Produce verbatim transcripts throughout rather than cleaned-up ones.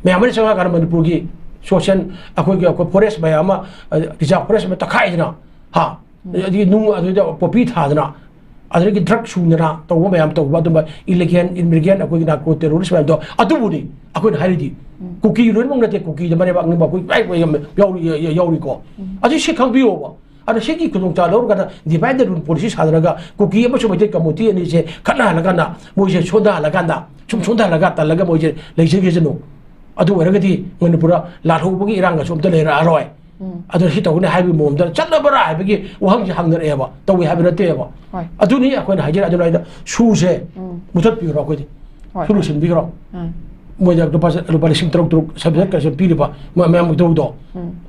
ꯃꯌꯥꯝ ꯑꯃ ꯆꯪꯉꯛꯑꯀꯥꯟꯗ ꯃꯅꯤꯄꯨꯔꯒꯤ ꯁꯣꯁꯦꯜ, ꯑꯩꯈꯣꯏꯒꯤ, ꯑꯩꯈꯣꯏ ꯐꯣꯔꯦꯁ ꯃꯌꯥꯝ ꯑꯃ, ꯔꯤꯖꯥꯔꯚ ꯐꯣꯔꯦꯁ ꯑꯃ ꯇꯛꯈꯥꯏꯗꯅ, ꯍꯥ, ꯑꯗꯒꯤ ꯅꯨꯡ ꯑꯗꯨꯗ ꯄꯣꯄꯤ ꯊꯥꯗꯅ, ꯑꯗꯨꯗꯒꯤ ꯗ꯭ꯔꯒ ꯁꯨꯗꯅ ꯇꯧꯕ ꯃꯌꯥꯝ ꯇꯧꯕ, ꯑꯗꯨꯝꯕ ꯏꯂꯤꯒꯦꯜ ꯏꯃꯤꯒ꯭ꯔꯦꯟ, ꯑꯩꯈꯣꯏꯒꯤ ꯅꯥꯔꯀꯣ ꯇꯦꯔꯣꯔꯤꯁ ꯃꯌꯥꯝꯗꯣ, ꯑꯗꯨꯕꯨꯅꯤ ꯑꯩꯈꯣꯏꯅ ꯍꯥꯏꯔꯤꯗꯤ꯫ ꯀꯨꯀꯤ ꯂꯣꯏꯅꯃꯛ ꯅꯠꯇꯦ, ꯀꯨꯀꯤꯗ ꯃꯔꯩꯕꯥꯛ ꯅꯤꯡꯕ ꯑꯩꯈꯣꯏ ꯃꯌꯥꯝ ꯌꯥꯎꯔꯤ, ꯌꯥꯎꯔꯤꯀꯣ꯫ ꯑꯗꯨ ꯁꯤ ꯈꯪꯕꯤꯌꯣꯕ꯫ ꯑꯗꯣ ꯁꯤꯒꯤ ꯈꯨꯗꯣꯡꯆꯥꯕ ꯂꯧꯔꯀꯥꯟꯗ divide and rule policy ꯁꯥꯗꯅꯒ ꯀꯨꯀꯤ ꯑꯃꯁꯨꯡ ꯃꯩꯇꯩ community ꯑꯅꯤꯁꯦ ꯈꯠꯅꯍꯜꯂꯀꯥꯟꯗ, ꯃꯣꯏꯁꯦ ꯁꯣꯟꯊꯍꯜꯂꯀꯥꯟꯗ, ꯁꯨꯝ ꯁꯣꯟꯊꯍꯜꯂꯒ ꯇꯜꯂꯒ ꯃꯣꯏꯁꯦ ꯂꯩꯖꯈꯤꯁꯅꯨ꯫ ꯑꯗꯨ ꯑꯣꯏꯔꯒꯗꯤ ꯃꯅꯤꯄꯨꯔꯗ ꯂꯥꯜꯍꯧꯕꯒꯤ ꯏꯔꯥꯡꯒꯁꯨ ꯑꯝꯇ ꯂꯩꯔꯛꯑꯔꯣꯏ꯫ ꯑꯗꯨꯅ ꯁꯤ ꯇꯧꯒꯅꯤ ꯍꯥꯏꯕꯒꯤ ꯃꯑꯣꯡꯗ ꯆꯠꯅꯕ꯭ꯔꯥ ꯍꯥꯏꯕꯒꯤ ꯋꯥꯍꯪꯁꯤ ꯍꯪꯅꯔꯛꯑꯦꯕ, ꯇꯧꯏ ꯍꯥꯏꯕ ꯅꯠꯇꯦꯕ꯫ ꯍꯣꯏ꯫ ꯑꯗꯨꯅꯤ ꯑꯩꯈꯣꯏꯅ ꯍꯥꯏꯖꯔꯤ꯫ ꯑꯗꯨꯅ ꯑꯩꯅ ꯁꯨꯁꯦ ꯃꯨꯊꯠꯄꯤꯈ꯭ꯔꯣ ꯑꯩꯈꯣꯏꯗꯤ꯫ ꯍꯣꯏ꯫ ꯁꯨ ꯂꯣꯏꯁꯤꯟꯕꯤꯈ꯭ꯔꯣ꯫ ꯃꯣꯏꯗ ꯂꯨꯄꯥ, ꯂꯨꯄꯥ ꯂꯤꯁꯤꯡ ꯇꯔꯨꯛ ꯇꯔꯨꯛ subsidy ꯀꯩꯁꯨ ꯄꯤꯔꯤꯕ ꯃ-, ꯃꯌꯥꯝ ꯇꯧꯗꯣ꯫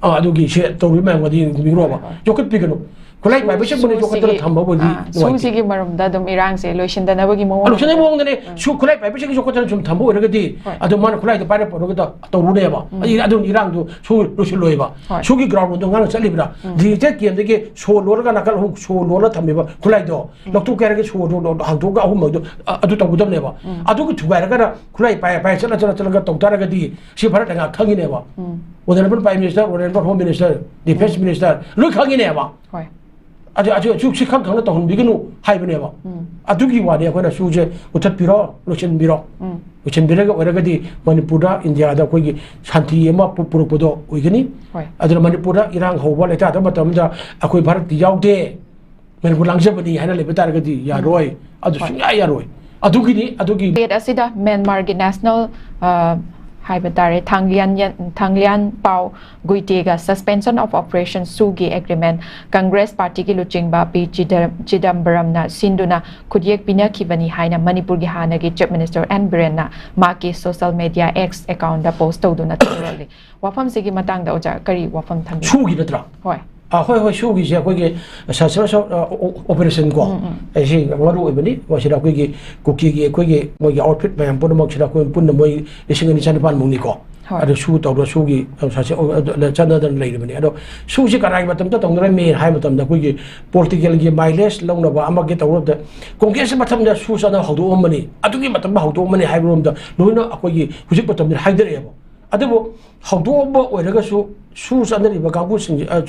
ꯑꯥ, ꯑꯗꯨꯒꯤ ꯁꯦ ꯇꯧꯔꯤꯕ ꯃꯌꯥꯝꯒꯗꯤ ꯌꯦꯡꯕꯤꯈ꯭ꯔꯣꯕ꯫ ꯍꯣꯏ꯫ ꯌꯣꯛꯈꯠꯄꯤꯒꯅꯨ꯫ ꯈꯨꯠꯂꯥꯏ ꯁꯨ-, ꯄꯥꯏꯕꯁꯤꯡꯕꯨꯅ ꯁꯨꯁꯤꯒꯤ, ꯌꯣꯛꯈꯠꯇꯅ ꯊꯝꯕꯕꯨꯗꯤ ꯑꯥ, ꯅꯨꯡꯉꯥꯏꯇꯦ꯫ ꯁꯨꯁꯤꯒꯤ ꯃꯔꯝꯗ ꯑꯗꯨꯝ ꯏꯔꯥꯡꯁꯦ ꯂꯣꯏꯁꯤꯟꯗꯅꯕꯒꯤ ꯃꯑꯣꯡ ꯑꯥ, ꯂꯣꯏꯁꯤꯟꯗꯅꯕꯒꯤ ꯃꯑꯣꯡꯗꯅꯦ꯫ ꯁꯨ ꯈꯨꯠꯂꯥꯏ ꯄꯥꯏꯕꯁꯤꯡꯒꯤ ꯌꯣꯛꯈꯠꯇꯅ ꯁꯨꯝ ꯊꯝꯕ ꯑꯣꯏꯔꯒꯗꯤ, ꯍꯣꯏ꯫ ꯑꯗꯣ ꯃꯥꯅ ꯈꯨꯠꯂꯥꯏꯗꯣ ꯄꯥꯏꯔ ꯄꯨꯔꯒ ꯇꯧ-, ꯇꯧꯔꯨꯅꯦꯕ꯫ ꯑꯗꯨ ꯏꯔꯥꯡꯗꯣ ꯁꯨ ꯂꯣꯏꯁꯤꯜꯂꯣꯏꯕ꯫ ꯍꯣꯏ꯫ ꯁꯨꯒꯤ ground ꯗꯣ ꯉꯥꯡꯅ ꯆꯠꯂꯤꯕ꯭ꯔꯥ? Digital camp ꯗꯒꯤ ꯁꯣ ꯂꯣꯜꯂꯒ ꯅꯥꯀꯜ ꯑꯍꯨꯝ ꯁꯣ ꯂꯣꯜꯂ ꯊꯝꯃꯤꯕ ꯈꯨꯠꯂꯥꯏꯗꯣ ꯂꯧꯊꯣꯛꯀꯦ ꯍꯥꯏꯔꯒ ꯁꯣꯗꯣ ꯍꯥꯡꯗꯣꯛꯑꯒ ꯑꯍꯨꯝ ꯑꯗꯨ, ꯑ-, ꯑꯗꯨ ꯇꯧꯒꯗꯕꯅꯦꯕ꯫ ꯑꯗꯨꯒꯤ ꯊꯨꯒꯥꯏꯔꯒꯅ ꯈꯨꯠꯂꯥꯏ ꯄꯥꯏ ꯄꯥꯏ ꯆꯠꯂ ꯆꯠꯂ ꯆꯠꯂꯒ ꯇꯧ ꯇꯥꯔꯒꯗꯤ ꯁꯤ ꯚꯥꯔꯠ ꯂꯩꯉꯥꯛ ꯈꯪꯉꯤꯅꯦꯕ꯫ Honourable Prime Minister, Honourable Home Minister, Defence Minister ꯂꯣꯏ ꯈꯪꯉꯤꯅꯦꯕ꯫ ꯍꯣꯏ꯫ ꯑꯗꯨ, ꯑꯗꯨ, ꯑꯗꯨ ꯁꯤ ꯈꯪ ꯈꯪꯅ ꯇꯧꯍꯟꯕꯤꯒꯅꯨ ꯍꯥꯏꯕꯅꯦꯕ꯫ ꯑꯗꯨꯒꯤ ꯋꯥꯅꯤ ꯑꯩꯈꯣꯏꯅ ꯁꯨꯁꯦ ꯃꯨꯊꯠꯄꯤꯔꯣ, ꯂꯣꯏꯁꯤꯟꯕꯤꯔꯣ꯫ ꯂꯣꯏꯁꯤꯟꯕꯤꯔꯒ ꯑꯣꯏꯔꯒꯗꯤ ꯃꯅꯤꯄꯨꯔꯗ, ꯏꯟꯗꯤꯌꯥꯗ ꯑꯩꯈꯣꯏꯒꯤ ꯁꯥꯟꯇꯤ ꯑꯃ ꯄꯨ-, ꯄꯨꯔꯛꯄꯗꯣ ꯑꯣꯏꯒꯅꯤ꯫ ꯍꯣꯏ꯫ ꯑꯗꯨꯅ ꯃꯅꯤꯄꯨꯔꯗ ꯏꯔꯥꯡ ꯍꯧꯕ ꯂꯩꯇꯥꯗꯕ ꯃꯇꯝꯗ ꯑꯩꯈꯣꯏ ꯚꯥꯔꯠꯇꯤ ꯌꯥꯎꯗꯦ, ꯃꯅꯤꯄꯨꯔ ꯂꯥꯡꯖꯕꯅꯤ ꯍꯥꯏꯅ ꯂꯩꯕ ꯇꯥꯔꯒꯗꯤ ꯌꯥꯔꯣꯏ꯫ ꯑꯗꯨ ꯍꯣꯏ꯫ ꯁꯨꯡꯌꯥ ꯌꯥꯔꯣꯏ꯫ ꯑꯗꯨꯒꯤꯅꯤ, ꯑꯗꯨꯒꯤ ꯗꯦꯠ ꯑꯁꯤꯗ ꯃ꯭ꯌꯥꯟꯃꯥꯔꯒꯤ ꯅꯦꯁꯅꯦꯜ, ꯑ, ꯍꯥꯏꯕ ꯇꯥꯔꯦ, ꯊꯥꯡꯂꯤꯌꯥꯟ, ꯊꯥꯡꯂꯤꯌꯥꯟ ꯄꯥꯎ ꯒꯨꯏꯇꯦꯒ Suspension of Operation ꯁꯨꯒꯤ agreement Congress ꯄꯥꯔꯇꯤꯒꯤ ꯂꯨꯆꯤꯡꯕ ꯄꯤ ꯆꯤꯗ-, ꯆꯤꯗꯝꯕꯔꯝꯅ ꯁꯤꯟꯗꯨꯅ ꯈꯨꯠꯌꯦꯛ ꯄꯤꯅꯈꯤꯕꯅꯤ ꯍꯥꯏꯅ ꯃꯅꯤꯄꯨꯔꯒꯤ ꯍꯥꯟꯅꯒꯤ Chief Minister ꯑꯦꯟ ꯕꯤꯔꯦꯟꯅ ꯃꯍꯥꯛꯀꯤ social media X account ꯗ post ꯇꯧꯗꯨꯅ ꯊꯥꯗꯣꯔꯛꯂꯤ꯫ ꯋꯥꯐꯝꯁꯤꯒꯤ ꯃꯇꯥꯡꯗ ꯑꯣꯖꯥ ꯀꯔꯤ ꯋꯥꯐꯝ ꯊꯝꯕꯤꯅꯤ? ꯁꯨꯒꯤ ꯅꯠꯇ꯭ꯔꯥ? ꯍꯣꯏ꯫ ꯑ, ꯍꯣꯏ, ꯍꯣꯏ, ꯁꯨꯒꯤꯁꯦ ꯑꯩꯈꯣꯏꯒꯤ ꯁ-, ꯁ-, ꯁ-, ꯑ, ꯑꯣ-, operation ꯀꯣ, ꯎꯝ, ꯎꯝ꯫ ꯑꯩꯁꯤ ꯃꯔꯨ ꯑꯣꯏꯕꯅꯤ꯫ ꯃꯁꯤꯗ ꯑꯩꯈꯣꯏꯒꯤ ꯀꯨꯀꯤꯒꯤ ꯑꯩꯈꯣꯏꯒꯤ ꯃꯣꯏꯒꯤ outfit ꯃꯌꯥꯝ ꯄꯨꯝꯅꯃꯛꯁꯤꯗ ꯑꯩꯈꯣꯏ ꯄꯨꯟꯅ ꯃꯣꯏ ꯂꯤꯁꯤꯡ ꯑꯅꯤ ꯆꯅꯤꯄꯥꯟ ꯃꯨꯛꯅꯤꯀꯣ꯫ ꯍꯣꯏ꯫ ꯑꯗꯨ ꯁꯨ ꯇꯧꯔ ꯁꯨꯒꯤ, ꯑ, ꯁ-, ꯁ-, ꯑ, ꯑꯗꯨ ꯆꯠꯅꯗꯅ ꯂꯩꯔꯤꯕꯅꯤ꯫ ꯑꯗꯣ ꯁꯨꯁꯤ ꯀꯅꯥꯒꯤ ꯃꯇꯝꯗ ꯇꯧꯅꯔꯝꯃꯤ ꯍꯥꯏꯕ ꯃꯇꯝꯗ ꯑꯩꯈꯣꯏꯒꯤ political ꯒꯤ mileage ꯂꯧꯅꯕ ꯑꯃꯒꯤ ꯇꯧꯅꯕꯗ ꯀꯣꯡꯒ꯭ꯔꯦꯁꯀꯤ ꯃꯇꯝꯗ ꯁꯨ ꯆꯠꯅꯕ ꯍꯧꯗꯣꯛꯑꯝꯕꯅꯤ, ꯑꯗꯨꯒꯤ ꯃꯇꯝꯗ ꯍꯧꯗꯣꯛꯑꯝꯕꯅꯤ ꯍꯥꯏꯕꯔꯣꯝꯗ ꯂꯣꯏꯅ ꯑꯩꯈꯣꯏꯒꯤ ꯍꯧꯖꯤꯛ ꯃꯇꯝꯗ ꯍꯥꯏꯗꯔꯛꯑꯦꯕ꯫ ꯑꯗꯨꯕꯨ ꯍꯧꯗꯣꯛꯑꯝꯕ ꯑꯣꯏꯔꯒꯁꯨ ꯁꯨ ꯆꯠꯅꯔꯤꯕ ꯀꯥꯡꯕꯨꯁꯤꯡ, ꯑ,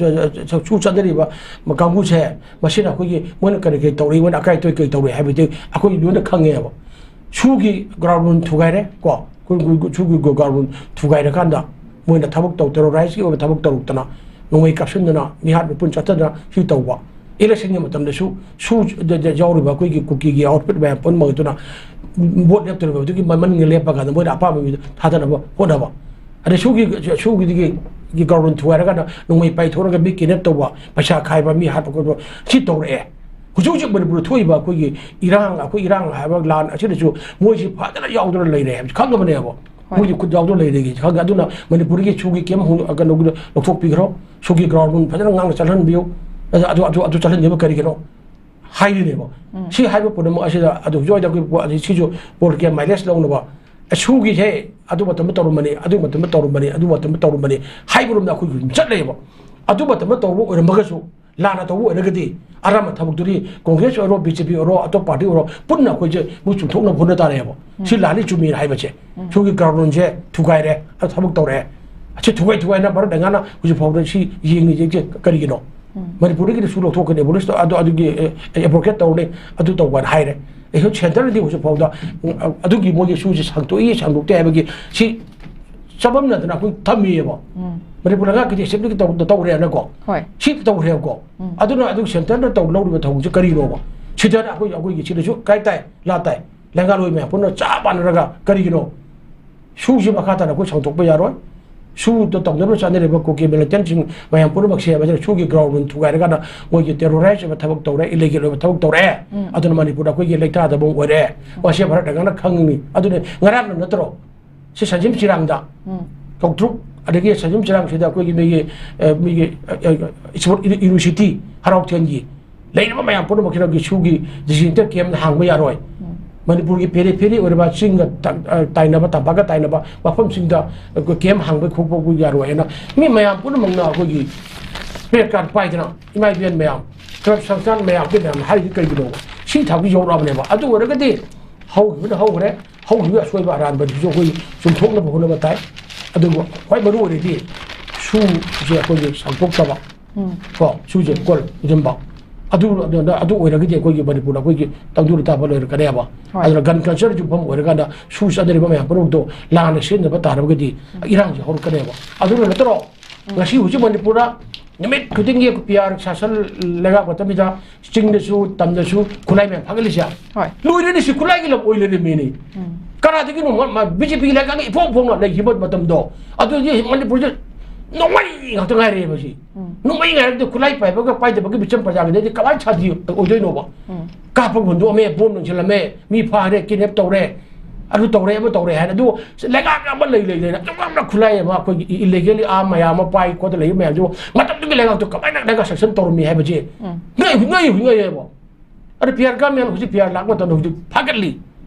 ꯁꯨ ꯆꯠꯅꯔꯤꯕ ꯀꯥꯡꯕꯨꯁꯦ, ꯃꯁꯤꯅ ꯑꯩꯈꯣꯏꯒꯤ ꯃꯣꯏꯅ ꯀꯔꯤ ꯀꯔꯤ ꯇꯧꯔꯤ, ꯃꯣꯏꯅ ꯑꯀꯥꯏ ꯑꯇꯣꯏ ꯀꯔꯤ ꯇꯧꯔꯤ ꯍꯥꯏꯕꯗꯤ ꯑꯩꯈꯣꯏ ꯂꯣꯏꯅ ꯈꯪꯉꯦꯕ꯫ ꯁꯨꯒꯤ ground ꯊꯨꯒꯥꯏꯔꯦ ꯀꯣ, ꯑꯩꯈꯣꯏ ꯁꯨꯒꯤ ground ꯊꯨꯒꯥꯏꯔꯀꯥꯟꯗ ꯃꯣꯏꯅ ꯊꯕꯛ ꯇꯧ, terrorizeꯀꯤ ꯑꯣꯏꯕ ꯊꯕꯛ ꯇꯧꯔꯛꯇꯅ, ꯅꯣꯡꯃꯩ ꯀꯥꯞꯁꯤꯟꯗꯅ, ꯃꯤꯍꯥꯠ ꯃꯤꯄꯨꯟ ꯆꯠꯊꯗꯅ ꯁꯤ ꯇꯧꯕ꯫ Electionꯒꯤ ꯃꯇꯝꯗꯁꯨ ꯁꯨ ꯌꯥꯎꯔꯤꯕ ꯑꯩꯈꯣꯏꯒꯤ ꯀꯨꯀꯤꯒꯤ outfit ꯃꯌꯥꯝ ꯄꯨꯝꯅꯃꯛ ꯑꯗꯨꯅ vote ꯂꯦꯞꯇꯣꯔꯤꯕ ꯑꯗꯨꯒꯤ ꯃꯃꯟꯒ ꯂꯦꯞꯄ ꯀꯥꯟꯗ ꯃꯣꯏꯅ ꯑꯄꯥꯝꯕ ꯃꯤꯗꯣ ꯊꯥꯗꯅꯕ ꯍꯣꯠꯅꯕ꯫ ꯑꯗꯩ ꯁꯨꯒꯤ, ꯁꯨꯒꯤꯗꯒꯤ ground ꯊꯨꯒꯥꯏꯔꯀꯥꯟꯗ ꯅꯣꯡꯃꯩ ꯄꯥꯏꯊꯣꯛꯑꯒ ꯃꯤ kidnap ꯇꯧꯕ, ꯄꯩꯁꯥ ꯈꯥꯏꯕ, ꯃꯤ ꯍꯥꯠꯄ ꯈꯣꯠꯄ ꯁꯤ ꯇꯧꯔꯛꯑꯦ꯫ ꯍꯧꯖꯤꯛ ꯍꯧꯖꯤꯛ ꯃꯅꯤꯄꯨꯔꯗ ꯊꯣꯛꯏꯕ ꯑꯩꯈꯣꯏꯒꯤ ꯏꯔꯥꯡ, ꯑꯩꯈꯣꯏ ꯏꯔꯥꯡ ꯍꯥꯏꯕ ꯂꯥꯟ ꯑꯁꯤꯗꯁꯨ ꯃꯣꯏꯁꯤ ꯐꯖꯅ ꯌꯥꯎꯗꯨꯅ ꯂꯩꯔꯦ ꯍꯥꯏꯕꯁꯤ ꯈꯪꯉꯕꯅꯦꯕ꯫ ꯍꯣꯏ꯫ ꯃꯣꯏꯒꯤ ꯈꯨꯠ ꯌꯥꯎꯗꯨꯅ ꯂꯩꯔꯦ ꯈꯪꯉꯦ꯫ ꯑꯗꯨꯅ ꯃꯅꯤꯄꯨꯔꯒꯤ ꯁꯨꯒꯤ camp ꯍꯣꯡ-, ꯀꯩꯅꯣꯒꯤꯗꯣ ꯂꯧꯊꯣꯛꯄꯤꯈ꯭ꯔꯣ꯫ ꯁꯨꯒꯤ ground ꯐꯖꯅ ꯉꯥꯛꯅ ꯆꯠꯍꯟꯕꯤꯌꯨ꯫ ꯑꯗꯨ, ꯑꯗꯨ, ꯑꯗꯨ, ꯑꯗꯨ ꯆꯠꯍꯟꯗꯕ ꯀꯔꯤꯒꯤꯅꯣ ꯍꯥꯏꯔꯤꯅꯦꯕ꯫ ꯎꯝ꯫ ꯁꯤ ꯍꯥꯏꯕ ꯄꯨꯝꯅꯃꯛ ꯑꯁꯤꯗ ꯑꯗꯨ ꯍꯧꯖꯤꯛ ꯍꯧꯖꯤꯛ ꯑꯩꯈꯣꯏ ꯄꯣ-, ꯑꯁꯤ ꯁꯤꯁꯨ political mileage ꯂꯧꯅꯕ꯫ ꯑꯦ, ꯁꯨꯒꯤꯁꯦ ꯑꯗꯨ ꯃꯇꯝꯗ ꯇꯧꯔꯝꯕꯅꯤ, ꯑꯗꯨ ꯃꯇꯝꯗ ꯇꯧꯔꯝꯕꯅꯤ, ꯑꯗꯨ ꯃꯇꯝꯗ ꯇꯧꯔꯝꯕꯅꯤ ꯍꯥꯏꯕꯔꯣꯝꯗ ꯑꯩꯈꯣꯏ ꯑꯗꯨꯝ ꯆꯠꯂꯦꯕ꯫ ꯑꯗꯨ ꯃꯇꯝꯗ ꯇꯧꯕ ꯑꯣꯏꯔꯝꯃꯒꯁꯨ, ꯂꯥꯟꯅ ꯇꯧꯕ ꯑꯣꯏꯔꯒꯗꯤ ꯑꯔꯥꯟꯕ ꯊꯕꯛꯇꯨꯗꯤ Congress ꯑꯣꯏꯔꯣ, BJP ꯑꯣꯏꯔꯣ, ꯑꯇꯣꯞꯄ party ꯑꯣꯏꯔꯣ, ꯄꯨꯟꯅ ꯑꯩꯈꯣꯏꯁꯦ ꯃꯣꯏ ꯆꯨꯝꯊꯣꯛꯅꯕ ꯍꯣꯠꯅ ꯇꯥꯔꯦꯕ꯫ ꯁꯤ ꯎꯝ꯫ ꯂꯥꯜꯂꯤ ꯆꯨꯝꯃꯤꯅ ꯍꯥꯏꯕꯁꯦ꯫ ꯎꯝ꯫ ꯁꯨꯒꯤ groundꯁꯦ ꯊꯨꯒꯥꯏꯔꯦ, ꯑꯗꯨ ꯊꯕꯛ ꯇꯧꯔꯦ꯫ ꯑꯁꯤ ꯊꯨꯒꯥꯏ ꯊꯨꯒꯥꯏꯅ ꯚꯥꯔꯠ ꯂꯩꯉꯥꯛꯅ ꯍꯧꯖꯤꯛ ꯐꯥꯎꯗ ꯁꯤ ꯌꯦꯡꯉꯤ ꯌꯦꯡꯁꯦ ꯀꯔꯤꯒꯤꯅꯣ? ꯎꯝ꯫ ꯃꯅꯤꯄꯨꯔꯗꯒꯤꯗꯤ ꯁꯨ ꯂꯧꯊꯣꯛꯀꯅꯤ, ꯄꯨꯂꯤꯁꯇ ꯑꯗꯨ, ꯑꯗꯨꯒꯤ, ꯑꯦ, abrogate ꯇꯧꯔꯅꯤ, ꯑꯗꯨ ꯇꯧꯕ ꯍꯥꯏꯅ ꯍꯥꯏꯔꯦ꯫ ꯑꯩꯈꯣꯏ centreꯗꯤ ꯍꯧꯖꯤꯛ ꯐꯥꯎꯗ, ꯎꯝ, ꯑꯗꯨꯒꯤ ꯃꯣꯏꯒꯤ ꯁꯨꯁꯦ ꯁꯥꯡꯗꯣꯛꯏ, ꯁꯥꯡꯗꯣꯛꯇꯦ ꯍꯥꯏꯕꯒꯤ ꯁꯤ ꯆꯃꯝꯅꯗꯅ ꯑꯩꯈꯣꯏ ꯊꯝꯃꯤꯑꯕ꯫ ꯎꯝ꯫ ꯃꯅꯤꯄꯨꯔ ꯂꯩꯉꯥꯛꯀꯤꯗꯤ assemblyꯒꯤ ꯇꯧ-, ꯇꯧꯔꯦꯅꯀꯣ꯫ ꯍꯣꯏ꯫ ꯁꯤ ꯇꯧꯔꯦꯕꯀꯣ꯫ ꯎꯝ꯫ ꯑꯗꯨꯅ ꯑꯗꯨ centreꯅ ꯇꯧ-, ꯂꯧꯔꯤꯕ ꯊꯧꯑꯣꯡꯁꯦ ꯀꯔꯤꯅꯣꯕ? ꯁꯤꯗꯅ ꯑꯩꯈꯣꯏ, ꯑꯩꯈꯣꯏꯒꯤ ꯁꯤꯗꯁꯨ ꯀꯥꯏ ꯇꯥꯏ, ꯂꯥ ꯇꯥꯏ꯫ ꯂꯩꯉꯥꯛꯂꯣꯏ ꯃꯌꯥꯝ ꯄꯨꯟꯅ ꯆꯞ ꯃꯥꯟꯅꯔꯒ ꯀꯔꯤꯒꯤꯅꯣ? ꯁꯨꯁꯤ ꯃꯈꯥ ꯇꯥꯅ ꯑꯩꯈꯣꯏ ꯁꯥꯡꯗꯣꯛꯄ ꯌꯥꯔꯣꯏ꯫ ꯁꯨꯗ ꯇꯧꯅꯕ ꯆꯠꯅꯔꯤꯕ ꯀꯨꯀꯤ militantꯁꯤꯡ ꯃꯌꯥꯝ ꯄꯨꯝꯅꯃꯛꯁꯦ ꯃꯁꯤꯗ ꯁꯨꯒꯤ ground ꯊꯨꯒꯥꯏꯔꯀꯥꯟꯗ ꯃꯣꯏꯒꯤ terrorize ꯑꯣꯏꯕ ꯊꯕꯛ ꯇꯧꯔꯦ, illegal ꯑꯣꯏꯕ ꯊꯕꯛ ꯇꯧꯔꯦ꯫ ꯎꯝ꯫ ꯑꯗꯨꯅ ꯃꯅꯤꯄꯨꯔꯗ ꯑꯩꯈꯣꯏꯒꯤ ꯂꯩꯇꯥꯗꯕ ꯑꯣꯏꯔꯦ꯫ ꯃꯁꯤ ꯚꯥꯔꯠ ꯂꯩꯉꯥꯛꯅ ꯈꯪꯉꯤ꯫ ꯑꯗꯨꯅ ꯉꯔꯥꯡꯅ ꯅꯠꯇ꯭ꯔꯣ? ꯁꯤ ꯁꯟꯖꯤꯝ ꯆꯤꯔꯥꯡꯗ ꯎꯝ꯫ ꯀꯧꯇ꯭ꯔꯨꯛ, ꯑꯗꯒꯤ ꯁꯟꯖꯤꯝ ꯆꯤꯔꯥꯡꯁꯤꯗ ꯑꯩꯈꯣꯏꯒꯤ ꯃꯤꯒꯤ, ꯑ, ꯃꯤꯒꯤ, ꯑ, ꯑ, sport university ꯍꯔꯥꯎꯊꯦꯟꯒꯤ ꯂꯩꯔꯤꯕ ꯃꯌꯥꯝ ꯄꯨꯝꯅꯃꯛꯁꯤꯅ ꯁꯨꯒꯤ designator camp ꯍꯥꯡꯕ ꯌꯥꯔꯣꯏ꯫ ꯎꯝ꯫ ꯃꯅꯤꯄꯨꯔꯒꯤ periphery ꯑꯣꯏꯔꯕ ꯆꯤꯡꯒ ꯇ-, ꯑ, ꯇꯥꯏꯅꯕ, ꯇꯝꯄꯥꯛꯀ ꯇꯥꯏꯅꯕ ꯃꯐꯝꯁꯤꯡꯗ ꯑꯩꯈꯣꯏ camp ꯍꯥꯡꯕ ꯈꯣꯠꯄ ꯌꯥꯔꯣꯏ ꯍꯥꯏꯅ ꯃꯤ ꯃꯌꯥꯝ ꯄꯨꯝꯅꯃꯛꯅ ꯑꯩꯈꯣꯏꯒꯤ placard ꯄꯥꯏꯗꯅ ꯏꯃꯥ ꯏꯕꯦꯟ ꯃꯌꯥꯝ, club ꯁꯪꯁꯊꯥꯟ ꯃꯌꯥꯝꯒꯤ ꯃꯌꯥꯝꯅ ꯍꯥꯏꯔꯤꯗꯤ ꯀꯩꯒꯤꯅꯣꯕ? ꯁꯤ ꯊꯥꯛꯇ ꯌꯧꯔꯛꯑꯕꯅꯦꯕ꯫ ꯑꯗꯨ ꯑꯣꯏꯔꯒꯗꯤ ꯍꯧꯈꯤꯕꯅ ꯍꯧꯈ꯭ꯔꯦ, ꯍꯧꯈꯤꯕ ꯑꯁꯣꯏꯕ ꯑꯔꯥꯟꯕꯗꯨꯁꯨ ꯑꯩꯈꯣꯏ ꯆꯨꯝꯊꯣꯛꯅꯕ ꯍꯣꯠꯅꯕ ꯇꯥꯏ꯫ ꯑꯗꯨꯕꯨ ꯈ꯭ꯋꯥꯏ ꯃꯔꯨ ꯑꯣꯏꯔꯤꯗꯤ ꯁꯨꯁꯦ ꯑꯩꯈꯣꯏꯒꯤ ꯁꯥꯡꯗꯣꯛꯇꯕ, ꯎꯝ꯫ ꯀꯣ, ꯁꯨꯁꯦ ꯀꯣꯜ ꯄꯨꯁꯤꯟꯕ꯫ ꯑꯗꯨ, ꯑꯗꯨ, ꯑꯗꯨ ꯑꯣꯏꯔꯒꯗꯤ ꯑꯩꯈꯣꯏꯒꯤ ꯃꯅꯤꯄꯨꯔꯗ ꯑꯩꯈꯣꯏꯒꯤ ꯇꯪꯗꯨ ꯂꯩꯇꯥꯕ ꯂꯣꯏꯔꯛꯀꯅꯦꯕ꯫ ꯍꯣꯏ꯫ ꯑꯗꯨꯅ gun culture ꯌꯨꯝꯐꯝ ꯑꯣꯏꯔꯀꯥꯟꯗ ꯁꯨ ꯆꯠꯅꯔꯤꯕ ꯃꯌꯥꯝ ꯄꯨꯝꯅꯃꯛꯇꯣ ꯂꯥꯟꯅ ꯁꯤꯖꯤꯟꯅꯕ ꯇꯥꯔꯒꯗꯤ ꯏꯔꯥꯡꯁꯦ ꯍꯧꯔꯛꯀꯅꯦꯕ꯫ ꯑꯗꯨꯅ ꯅꯠꯇ꯭ꯔꯣ ꯉꯁꯤ ꯍꯧꯖꯤꯛ ꯃꯅꯤꯄꯨꯔꯗ ꯅꯨꯃꯤꯠ ꯈꯨꯗꯤꯡꯒꯤ ꯄꯤ ꯑꯥꯔ ꯁꯥꯁꯟ ꯂꯩꯉꯥꯛ ꯃꯇꯝꯁꯤꯗ ꯆꯤꯡꯗꯁꯨ ꯇꯝꯗꯁꯨ ꯈꯨꯠꯂꯥꯏ ꯃꯌꯥꯝ ꯐꯥꯒꯠꯂꯤꯁꯦ? ꯍꯣꯏ꯫ ꯂꯣꯏꯔꯦꯅꯦ, ꯁꯤ ꯈꯨꯠꯂꯥꯏꯒꯤ ꯂꯝ ꯑꯣꯏ ꯂꯩꯔꯝꯃꯦꯅꯦ꯫ ꯎꯝ꯫ ꯀꯅꯥꯗꯒꯤꯅꯣ ꯃꯥ, ꯃꯥ ꯕꯤ ꯖꯦ ꯄꯤꯒꯤ ꯂꯩꯉꯥꯛꯅ ꯏꯐꯣꯡ ꯐꯣꯡꯅ ꯂꯩꯈꯤꯕ ꯃꯇꯝꯗꯣ? ꯑꯗꯨꯗꯤ ꯃꯅꯤꯄꯨꯔꯁꯦ ꯅꯣꯡꯃꯩ ꯉꯥꯛꯇ ꯉꯥꯏꯔꯦꯕ ꯁꯤ꯫ ꯎꯝ꯫ ꯅꯣꯡꯃꯩ ꯉꯥꯏꯔꯛꯇꯦ, ꯈꯨꯠꯂꯥꯏ ꯄꯥꯏꯕꯒ ꯄꯥꯏꯗꯕꯒꯤ ꯃꯤꯆꯝ ꯄ꯭ꯔꯖꯥꯒꯤꯗꯗꯤ ꯀꯃꯥꯏꯅ ꯁꯥꯟꯇꯤ ꯑꯣꯏꯗꯣꯏꯅꯣꯕ? ꯎꯝ꯫ ꯀꯥꯞꯄ ꯍꯨꯟꯗꯣꯛꯑꯝꯃꯦ, ꯕꯣꯝ ꯂꯪꯁꯤꯜꯂꯝꯃꯦ, ꯃꯤ ꯐꯥꯔꯦ, ꯀꯤꯗꯅꯦꯞ ꯇꯧꯔꯦ, ꯑꯗꯨ ꯇꯧꯔꯦ, ꯑꯃ ꯇꯧꯔꯦ ꯍꯥꯏꯅ꯫ ꯑꯗꯨ ꯂꯩꯉꯥꯛ ꯑꯃ ꯂꯩ ꯂꯩ ꯂꯩꯅ ꯑꯗꯨꯛ ꯌꯥꯝꯅ ꯈꯨꯠꯂꯥꯏ ꯑꯃ ꯑꯩꯈꯣꯏꯒꯤ ꯏ-, ꯏꯂꯤꯒꯦꯜꯂꯤ ꯑꯥꯔꯝ ꯃꯌꯥꯝ ꯑꯃ ꯄꯥꯏ ꯈꯣꯠꯇ ꯂꯩꯕ ꯃꯌꯥꯝꯁꯤꯕꯨ ꯃꯇꯝꯗꯨꯒꯤ ꯂꯩꯉꯥꯛꯇꯣ ꯀꯃꯥꯏꯅ ꯂꯩꯉꯥꯛ ꯁꯦꯡꯁꯟ ꯇꯧꯔꯝꯃꯤ ꯍꯥꯏꯕꯁꯤ ꯎꯝ꯫ ꯉꯛꯏ, ꯉꯛꯏ, ꯉꯛꯏꯕ꯫ ꯑꯗ ꯄꯤ ꯑꯥꯔ ꯒꯥꯔꯃꯦꯟ ꯍꯧꯖꯤꯛ ꯄꯤ ꯑꯥꯔ ꯂꯥꯛꯄ ꯃꯇꯝꯗ ꯍꯧꯖꯤꯛ ꯐꯥꯒꯠꯂꯤ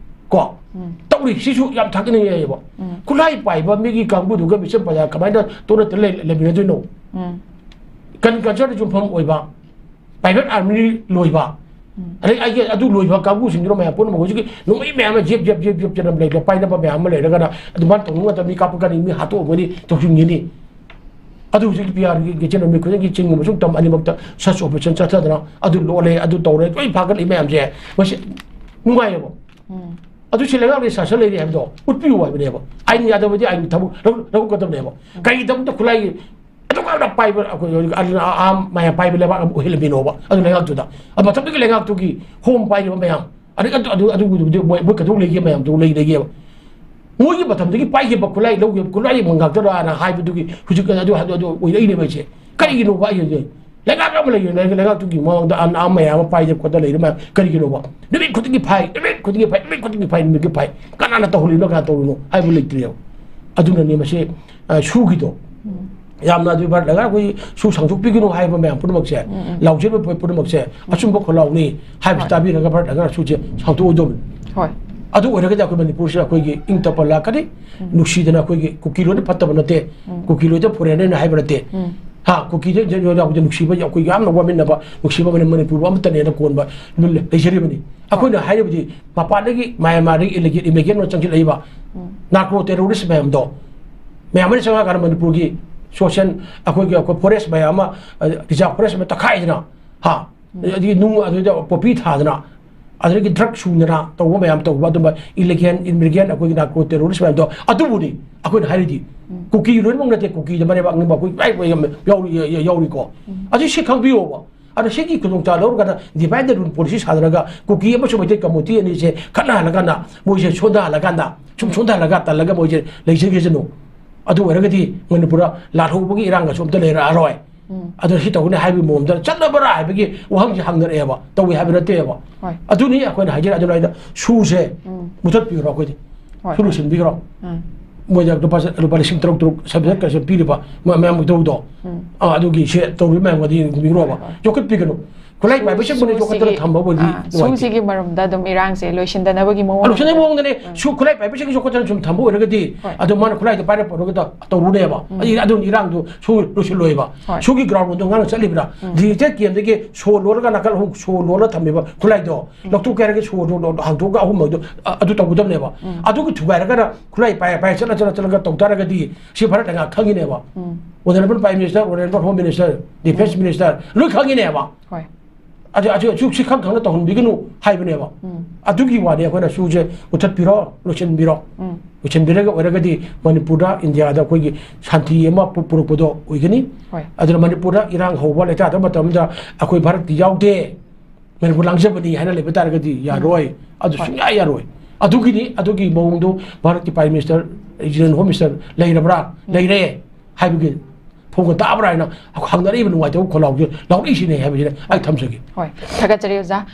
ꯀꯣ꯫ ꯎꯝ꯫ ꯇꯧꯔꯤ ꯁꯤꯁꯨ ꯌꯥꯝ ꯊꯥꯒꯠꯅꯤꯡꯉꯥꯏ ꯌꯥꯏꯌꯦꯕ꯫ ꯎꯝ꯫ ꯈꯨꯠꯂꯥꯏ ꯄꯥꯏꯕ ꯃꯤꯒꯤ ꯀꯥꯡꯕꯨꯗꯨꯒ ꯃꯤꯆꯝ ꯄ꯭ꯔꯖꯥ ꯀꯃꯥꯏꯅ ꯇꯣꯠꯅ ꯇꯣꯠꯅ ꯂꯩ-, ꯂꯩꯃꯤꯟꯅꯗꯣꯏꯅꯣ? ꯎꯝ꯫ ꯀꯟ-, culture ꯗ ꯌꯨꯝꯐꯝ ꯑꯣꯏꯕ, private army ꯂꯣꯏꯕ, ꯎꯝ꯫ ꯑꯗꯩ ꯑꯩꯒꯤ ꯑꯗꯨ ꯂꯣꯏꯕ ꯀꯥꯡꯕꯨꯁꯤꯡꯗꯨꯅ ꯃꯌꯥꯝ ꯄꯨꯝꯅꯃꯛ ꯍꯧꯖꯤꯛꯀꯤ ꯅꯣꯡꯃꯩ ꯃꯌꯥꯝ ꯑꯃ ꯖꯦꯞ, ꯖꯦꯞ, ꯖꯦꯞ, ꯖꯦꯞ ꯆꯠꯅ ꯂꯩꯕ, ꯄꯥꯏꯅꯕ ꯃꯌꯥꯝ ꯑꯃ ꯂꯩꯔꯒꯅ ꯑꯗꯨꯃꯥꯏꯅ ꯇꯧꯅꯤꯡꯕ ꯃꯇꯝꯗ ꯃꯤ ꯀꯥꯞꯄꯛꯀꯅꯤ, ꯃꯤ ꯍꯥꯠꯇꯣꯛꯑꯝꯒꯅꯤ, ꯇꯧꯁꯤꯟꯒꯅꯤ꯫ ꯑꯗꯨ ꯍꯧꯖꯤꯛꯀꯤ ꯄꯤ ꯑꯥꯔꯒꯤ ꯆꯦꯟꯕ ꯃꯤ ꯈꯨꯗꯤꯡꯒꯤ ꯆꯤꯡꯒꯨꯝꯕ ꯁꯨꯝ ꯇꯝ ꯑꯅꯤꯃꯛꯇ search operation ꯆꯠꯊꯗꯅ ꯑꯗꯨ ꯂꯣꯠꯂꯦ, ꯑꯗꯨ ꯇꯧꯔꯦ, ꯂꯣꯏ ꯐꯥꯒꯠꯂꯤ ꯃꯌꯥꯝꯁꯦ꯫ ꯃꯁꯤ ꯅꯨꯡꯉꯥꯏꯌꯦꯕ꯫ ꯎꯝ꯫ ꯑꯗꯨ ꯁꯤ ꯂꯩꯉꯥꯛꯅ ꯁꯥꯁꯟ ꯂꯩꯔꯤ ꯍꯥꯏꯕꯗꯣ ꯎꯠꯄꯤꯌꯨ ꯍꯥꯏꯕꯅꯦꯕ꯫ ꯑꯥꯏꯟ ꯌꯥꯗꯕꯗꯤ ꯑꯥꯏꯟ ꯊꯕꯛ ꯂꯧ-, ꯂꯧꯒꯗꯕꯅꯦꯕ꯫ ꯀꯔꯤꯒꯤꯗꯃꯛꯇ ꯈꯨꯠꯂꯥꯏꯒꯤ ꯑꯗꯨꯛ ꯌꯥꯝꯅ ꯄꯥꯏꯕ ꯑꯩꯈꯣꯏ ꯍꯧꯖꯤꯛ ꯑꯥ, ꯑꯥ, ꯃꯌꯥꯝ ꯄꯥꯏꯕ ꯂꯩꯕꯥꯛ ꯑꯃ ꯑꯣꯏꯍꯜꯂꯝꯃꯤꯅꯣꯕ? ꯑꯗꯨ ꯂꯩꯉꯥꯛꯇꯨꯗ꯫ ꯑꯗꯨ ꯃꯊꯛꯇꯒꯤ ꯂꯩꯉꯥꯛꯇꯨꯒꯤ ꯍꯣꯝ ꯄꯥꯏꯔꯤꯕ ꯃꯌꯥꯝ, ꯑꯗꯩ ꯑꯗꯨ, ꯑꯗꯨ, ꯑꯗꯨ, ꯑꯗꯨ ꯃꯣꯏ, ꯃꯣꯏ ꯀꯩꯗꯧ ꯂꯩꯒꯦ ꯃꯌꯥꯝꯗꯨ ꯂꯩ, ꯂꯩꯒꯦꯕ꯫ ꯃꯣꯏꯒꯤ ꯃꯇꯝꯗꯒꯤ ꯄꯥꯏꯈꯤꯕ ꯈꯨꯠꯂꯥꯏ ꯂꯧꯈꯤꯕ ꯈꯨꯠꯂꯥꯏ ꯉꯥꯛꯇꯔꯥꯅ ꯍꯥꯏꯕꯗꯨꯒꯤ ꯍꯧꯖꯤꯛ ꯑꯗꯨ, ꯑꯗꯨ, ꯑꯗꯨ ꯑꯣꯏꯔꯛꯏꯅꯦꯕ ꯑꯩꯁꯦ꯫ ꯀꯔꯤꯒꯤꯅꯣꯕ ꯑꯩ ꯍꯧꯖꯤꯛ ꯂꯩꯉꯥꯛ ꯑꯃ ꯂꯩꯔꯤ, ꯂꯩ-, ꯂꯩꯉꯥꯛꯇꯨꯒꯤ ꯃꯃꯥꯡꯗ ꯑꯥ, ꯑꯥ ꯃꯌꯥꯝ ꯑꯃ ꯄꯥꯏꯗꯅ ꯈꯣꯠꯇꯅ ꯂꯩꯔꯤ ꯃꯌꯥꯝ ꯀꯔꯤꯒꯤꯅꯣꯕ? ꯅꯨꯃꯤꯠ ꯈꯨꯗꯤꯡꯒꯤ ꯐꯥꯏ, ꯅꯨꯃꯤꯠ ꯈꯨꯗꯤꯡꯒꯤ ꯐꯥꯏ, ꯅꯨꯃꯤꯠ ꯈꯨꯗꯤꯡꯒꯤ ꯐꯥꯏ, ꯅꯨꯃꯤꯠꯀꯤ ꯐꯥꯏ꯫ ꯀꯅꯥꯅ ꯇꯧꯍꯜꯂꯤꯅꯣ, ꯀꯅꯥ ꯇꯧꯔꯤꯅꯣ ꯍꯥꯏꯕ ꯂꯩꯇ꯭ꯔꯦꯕ꯫ ꯑꯗꯨꯅꯅꯦ ꯃꯁꯤ, ꯑ, ꯁꯨꯒꯤꯗꯣ꯫ ꯎꯝ꯫ ꯌꯥꯝꯅ ꯑꯗꯨ ꯚꯥꯔꯠ ꯂꯩꯉꯥꯛ ꯑꯩꯈꯣꯏ ꯁꯨ ꯁꯥꯡꯗꯣꯛꯄꯤꯒꯅꯨ ꯍꯥꯏꯕ ꯃꯌꯥꯝ ꯄꯨꯝꯅꯃꯛꯁꯦ, ꯎꯝ, ꯎꯝ꯫ ꯂꯥꯎꯖꯔꯤꯕ ꯄꯨꯝꯅꯃꯛꯁꯦ ꯑꯆꯨꯝꯕ ꯈꯣꯜꯂꯥꯎꯅꯤ ꯍꯥꯏꯕꯁꯤ ꯍꯣꯏ꯫ ꯇꯥꯕꯤꯔꯒ ꯚꯥꯔꯠ ꯂꯩꯉꯥꯛ ꯁꯨꯁꯦ ꯁꯥꯡꯗꯣꯛꯑꯣꯏꯗꯧꯕꯅꯤ꯫ ꯍꯣꯏ꯫ ꯑꯗꯨ ꯑꯣꯏꯔꯒꯗꯤ ꯑꯩꯈꯣꯏ ꯃꯅꯤꯄꯨꯔꯁꯤꯗ ꯑꯩꯈꯣꯏꯒꯤ ꯏꯪ ꯇꯞꯄ ꯂꯥꯛꯀꯅꯤ꯫ ꯎꯝ꯫ ꯅꯨꯡꯁꯤꯗꯅ ꯑꯩꯈꯣꯏꯒꯤ ꯀꯨꯀꯤ ꯂꯣꯟꯗꯤ ꯐꯠꯇꯕ ꯅꯠꯇꯦ, ꯎꯝ꯫ ꯀꯨꯀꯤ ꯂꯣꯟꯗꯤ ꯐꯣꯔꯦꯟꯅꯔꯅ ꯍꯥꯏꯕ ꯅꯠꯇꯦ꯫ ꯎꯝ꯫ ꯍꯥ, ꯀꯨꯀꯤꯗ ꯌꯥꯎꯕꯗ ꯅꯨꯡꯁꯤꯕ ꯑꯩꯈꯣꯏ ꯌꯥꯝꯅ ꯋꯥꯃꯤꯟꯅꯕ, ꯅꯨꯡꯁꯤꯕ ꯑꯃꯅ ꯃꯅꯤꯄꯨꯔꯕꯨ ꯑꯃꯠꯇꯅꯦꯅ ꯀꯣꯟꯕ ꯂꯩꯖꯔꯤꯕꯅꯤ꯫ ꯑꯩꯈꯣꯏꯅ ꯍꯥꯏꯔꯤꯕꯗꯤ ꯃꯄꯥꯟꯗꯒꯤ ꯃ꯭ꯌꯥꯟꯃꯥꯔꯗꯒꯤ ꯏꯂꯤꯒꯦꯜ ꯏꯃꯤꯒ꯭ꯔꯦꯟ ꯑꯣꯏꯅ ꯆꯪꯁꯤꯜꯂꯛꯏꯕ ꯎꯝ꯫ ꯅꯥꯔꯀꯣ ꯇꯦꯔꯣꯔꯤꯁ ꯃꯌꯥꯝꯗꯣ ꯃꯌꯥꯝ ꯑꯃ ꯆꯪꯉꯛꯑꯀꯥꯟꯗ ꯃꯅꯤꯄꯨꯔꯒꯤ ꯁꯣꯁꯦꯜ, ꯑꯩꯈꯣꯏꯒꯤ, ꯑꯩꯈꯣꯏ ꯐꯣꯔꯦꯁ ꯃꯌꯥꯝ ꯑꯃ, ꯔꯤꯖꯥꯔꯚ ꯐꯣꯔꯦꯁ ꯑꯃ ꯇꯛꯈꯥꯏꯗꯅ, ꯍꯥ, ꯑꯗꯒꯤ ꯅꯨꯡ ꯑꯗꯨꯗ ꯄꯣꯄꯤ ꯊꯥꯗꯅ, ꯑꯗꯨꯗꯒꯤ ꯗ꯭ꯔꯒ ꯁꯨꯗꯅ ꯇꯧꯕ ꯃꯌꯥꯝ ꯇꯧꯕ, ꯑꯗꯨꯝꯕ ꯏꯂꯤꯒꯦꯜ ꯏꯃꯤꯒ꯭ꯔꯦꯟ, ꯑꯩꯈꯣꯏꯒꯤ ꯅꯥꯔꯀꯣ ꯇꯦꯔꯣꯔꯤꯁ ꯃꯌꯥꯝꯗꯣ, ꯑꯗꯨꯕꯨꯅꯤ ꯑꯩꯈꯣꯏꯅ ꯍꯥꯏꯔꯤꯗꯤ꯫ ꯀꯨꯀꯤ ꯂꯣꯏꯅꯃꯛ ꯅꯠꯇꯦ, ꯀꯨꯀꯤꯗ ꯃꯔꯩꯕꯥꯛ ꯅꯤꯡꯕ ꯑꯩꯈꯣꯏ ꯂꯣꯏ ꯌꯥꯎꯔꯤ, ꯌꯥꯎꯔꯤꯀꯣ꯫ ꯑꯗꯨ ꯁꯤ ꯈꯪꯕꯤꯌꯣꯕ꯫ ꯑꯗꯣ ꯁꯤꯒꯤ ꯈꯨꯗꯣꯡꯆꯥꯕ ꯂꯧꯔꯀꯥꯟꯗ divide and rule policy ꯁꯥꯗꯔꯒ ꯀꯨꯀꯤ ꯑꯃꯁꯨꯡ ꯃꯩꯇꯩ community ꯑꯅꯤꯁꯦ ꯈꯠꯅꯍꯜꯂꯀꯥꯟꯗ, ꯃꯣꯏꯁꯦ ꯁꯣꯟꯊꯍꯜꯂꯀꯥꯟꯗ, ꯁꯨꯝ ꯁꯣꯟꯊꯍꯜꯂꯒ ꯇꯜꯂꯒ ꯃꯣꯏꯁꯦ ꯂꯩꯖꯈꯤꯁꯅꯨ꯫ ꯑꯗꯨ ꯑꯣꯏꯔꯒꯗꯤ ꯃꯅꯤꯄꯨꯔꯗ ꯂꯥꯜꯍꯧꯕꯒꯤ ꯏꯔꯥꯡꯒꯁꯨ ꯑꯝꯇ ꯂꯩꯔꯛꯑꯔꯣꯏ꯫ ꯑꯗꯨꯅ ꯁꯤ ꯇꯧꯒꯅꯤ ꯍꯥꯏꯕꯒꯤ ꯃꯑꯣꯡꯗ ꯆꯠꯅꯕ꯭ꯔꯥ ꯍꯥꯏꯕꯒꯤ ꯋꯥꯍꯪꯁꯦ ꯍꯪꯅꯔꯛꯑꯦꯕ, ꯇꯧꯏ ꯍꯥꯏꯕ ꯅꯠꯇꯦꯕ꯫ ꯍꯣꯏ꯫ ꯑꯗꯨꯅꯤ ꯑꯩꯈꯣꯏꯅ ꯍꯥꯏꯖꯔꯤ꯫ ꯑꯗꯨꯅ ꯑꯩꯅ ꯁꯨꯁꯦ ꯃꯨꯊꯠꯄꯤꯈ꯭ꯔꯣ ꯑꯩꯈꯣꯏꯗꯤ꯫ ꯍꯣꯏ꯫ ꯁꯨ ꯂꯣꯏꯁꯤꯟꯕꯤꯈ꯭ꯔꯣ꯫ ꯃꯣꯏꯗ ꯂꯨꯄꯥ, ꯂꯨꯄꯥ ꯂꯤꯁꯤꯡ ꯇꯔꯨꯛ ꯇꯔꯨꯛ subsidy ꯀꯩꯁꯨ ꯄꯤꯔꯤꯕ ꯃ-, ꯃꯌꯥꯝ ꯇꯧꯕꯗꯣ꯫ ꯑꯥ, ꯑꯗꯨꯒꯤ ꯁꯦ ꯇꯧꯔꯤꯕ ꯃꯌꯥꯝꯒꯗꯤ ꯌꯦꯡꯕꯤꯈ꯭ꯔꯣꯕ꯫ ꯍꯣꯏ꯫ ꯌꯣꯛꯈꯠꯄꯤꯒꯅꯨ꯫ ꯈꯨꯠꯂꯥꯏ ꯁꯨ-, ꯄꯥꯏꯕꯁꯤꯡꯕꯨꯅ ꯁꯨ ꯌꯣꯛꯈꯠꯇꯅ ꯁꯤꯒꯤ, ꯊꯝꯕꯕꯨꯗꯤ ꯑꯥ, ꯅꯨꯡꯉꯥꯏꯇꯦ꯫ ꯁꯨꯁꯤꯒꯤ ꯃꯔꯝꯗ ꯑꯗꯨꯝ ꯏꯔꯥꯡꯁꯦ ꯂꯣꯏꯁꯤꯟꯗꯅꯕꯒꯤ ꯃꯑꯣꯡ ꯑꯥ, ꯂꯣꯏꯁꯤꯟꯗꯅꯕꯒꯤ ꯃꯑꯣꯡꯗꯅꯦ꯫ ꯁꯨ ꯈꯨꯠꯂꯥꯏ ꯄꯥꯏꯕꯁꯤꯡꯒꯤ ꯌꯣꯛꯈꯠꯇꯅ ꯁꯨꯝ ꯊꯝꯕ ꯑꯣꯏꯔꯒꯗꯤ, ꯍꯣꯏ꯫ ꯑꯗꯣ ꯃꯥꯅ ꯈꯨꯠꯂꯥꯏꯗꯣ ꯄꯥꯏꯔ ꯄꯨꯔꯒ ꯇ-, ꯇꯧꯔꯨꯅꯦꯕ꯫ ꯑꯗꯨꯗꯤ ꯑꯗꯨꯝ ꯏꯔꯥꯡꯗꯣ ꯁꯨ ꯂꯣꯏꯁꯤꯜꯂꯣꯏꯕ꯫ ꯍꯣꯏ꯫ ꯁꯨꯒꯤ ground ꯗꯣ ꯉꯥꯡꯅ ꯆꯠꯂꯤꯕ꯭ꯔꯥ? Digital camp ꯗꯒꯤ ꯁꯣ ꯂꯣꯜꯂꯒ ꯅꯥꯀꯜ ꯑꯍꯨꯝ ꯁꯣ ꯂꯣꯜꯂ ꯊꯝꯃꯤꯕ ꯈꯨꯠꯂꯥꯏꯗꯣ ꯂꯧꯊꯣꯛꯀꯦ ꯍꯥꯏꯔꯒ ꯁꯣ ꯂꯣ-, ꯂꯣ-, ꯍꯥꯡꯗꯣꯛꯑꯒ ꯑꯍꯨꯝꯃꯛꯗꯣ, ꯑ-, ꯑꯗꯨ ꯇꯧꯒꯗꯕꯅꯦꯕ꯫ ꯑꯗꯨꯒꯤ ꯊꯨꯒꯥꯏꯔꯒꯅ ꯈꯨꯠꯂꯥꯏ ꯄꯥꯏ, ꯄꯥꯏ ꯆꯠꯂ, ꯆꯠꯂ, ꯆꯠꯂꯒ ꯇꯧ ꯇꯥꯔꯒꯗꯤ ꯁꯤ ꯚꯥꯔꯠꯅ ꯉꯥꯏꯍꯥꯛ ꯈꯪꯉꯤꯅꯦꯕ꯫ Honourable Prime Minister, Honourable Home Minister, Defence Minister ꯂꯣꯏ ꯈꯪꯉꯤꯅꯦꯕ꯫ ꯍꯣꯏ꯫ ꯑꯗꯨ, ꯑꯗꯨ, ꯑꯁꯨꯛ ꯁꯤ ꯈꯪ ꯈꯪꯅ ꯇꯧꯍꯟꯕꯤꯒꯅꯨ ꯍꯥꯏꯕꯅꯦꯕ꯫ ꯑꯗꯨꯒꯤ ꯋꯥꯅꯤ ꯑꯩꯈꯣꯏꯅ ꯁꯨꯁꯦ ꯃꯨꯊꯠꯄꯤꯔꯣ, ꯂꯣꯏꯁꯤꯟꯕꯤꯔꯣ꯫ ꯂꯣꯏꯁꯤꯟꯕꯤꯔꯒ ꯑꯣꯏꯔꯒꯗꯤ ꯃꯅꯤꯄꯨꯔꯗ, ꯏꯟꯗꯤꯌꯥꯗ ꯑꯩꯈꯣꯏꯒꯤ ꯁꯥꯟꯇꯤ ꯑꯃ ꯄꯨ-, ꯄꯨꯔꯛꯄꯗꯣ ꯑꯣꯏꯒꯅꯤ꯫ ꯍꯣꯏ꯫ ꯑꯗꯨꯅ ꯃꯅꯤꯄꯨꯔꯗ ꯏꯔꯥꯡ ꯍꯧꯕ ꯂꯩꯇꯥꯗꯕ ꯃꯇꯝꯗ ꯑꯩꯈꯣꯏ ꯚꯥꯔꯠꯇꯤ ꯌꯥꯎꯗꯦ, ꯃꯅꯤꯄꯨꯔ ꯂꯥꯡꯖꯕꯅꯤ ꯍꯥꯏꯅ ꯂꯩꯕ ꯇꯥꯔꯒꯗꯤ ꯌꯥꯔꯣꯏ꯫ ꯑꯗꯨ ꯍꯣꯏ꯫ ꯁꯨꯡꯌꯥ ꯌꯥꯔꯣꯏ꯫ ꯑꯗꯨꯒꯤꯅꯤ, ꯑꯗꯨꯒꯤ ꯃꯑꯣꯡꯗꯣ ꯚꯥꯔꯠꯀꯤ Prime Minister, Regional Home Minister ꯂꯩꯔꯕ꯭ꯔꯥ? ꯂꯩꯔꯦ꯫ ꯍꯥꯏꯕꯒꯤ ꯐꯣꯡꯕ ꯇꯥꯕ꯭ꯔꯥ ꯍꯥꯏꯅ ꯍꯪꯅꯔꯛꯏꯕ ꯅꯨꯡꯉꯥꯏꯇꯕ ꯈꯣꯜꯂꯥꯎꯁꯦ ꯂꯥꯎꯔꯛꯏꯁꯤꯅꯦ ꯍꯥꯏꯕꯁꯤꯅ ꯑꯩ ꯊꯝꯖꯒꯦ꯫ ꯍꯣꯏ, ꯊꯥꯒꯠꯆꯔꯤ ꯑꯣꯖꯥ꯫